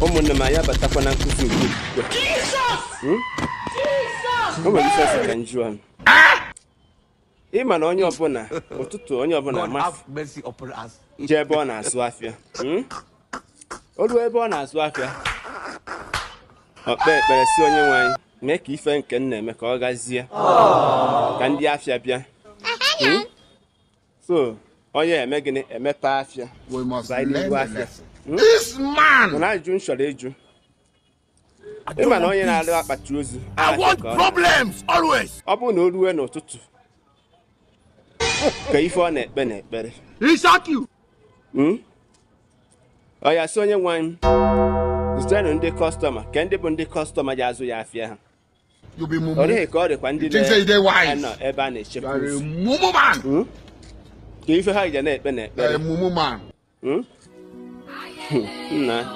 Ụmụnne m, anyị abatakwa na nkụzi ugbu a. O nwere ife sị ka m jụọ m. Ịma na onye ọbụla ụtụtụ, onye ọbụla God mafụ have mercy upon us. jee ebe ọ na-azụ afịa, O ruo ebe ọ na-azụ afịa, ọ kpee ekpere si, "Onye nwe anyị, mee ka ife nke m na-eme ka ọ gazie, ka ndị afịa bịa." So onye eme gịnị? Emepe afịa. We must Baa n'ihu learn the afịa. lesson. This man. Mana ajụjụ m chọrọ ịjụ, ịma na onye na-arụ akpati ozu I afịa want ka ọ problems always. ọ bụrụ na o rue n'ụtụtụ, ka ife ọ na-ekpe n'ekpere? He shock you. Ọ ya sị, "Onye nwe anyị, zitenụ ndị customer," ka ndị bụ ndị customer ji azụ ya afịa ha. You be mumu. Ọ dịghị ka ọ dịkwa ndị You think say you dey wise? na-anọ ebe a You na-echekwa are a ozu. mumu man. Ka ife ha ji na-ekpe You are n'ekpere? a mumu man. Nna.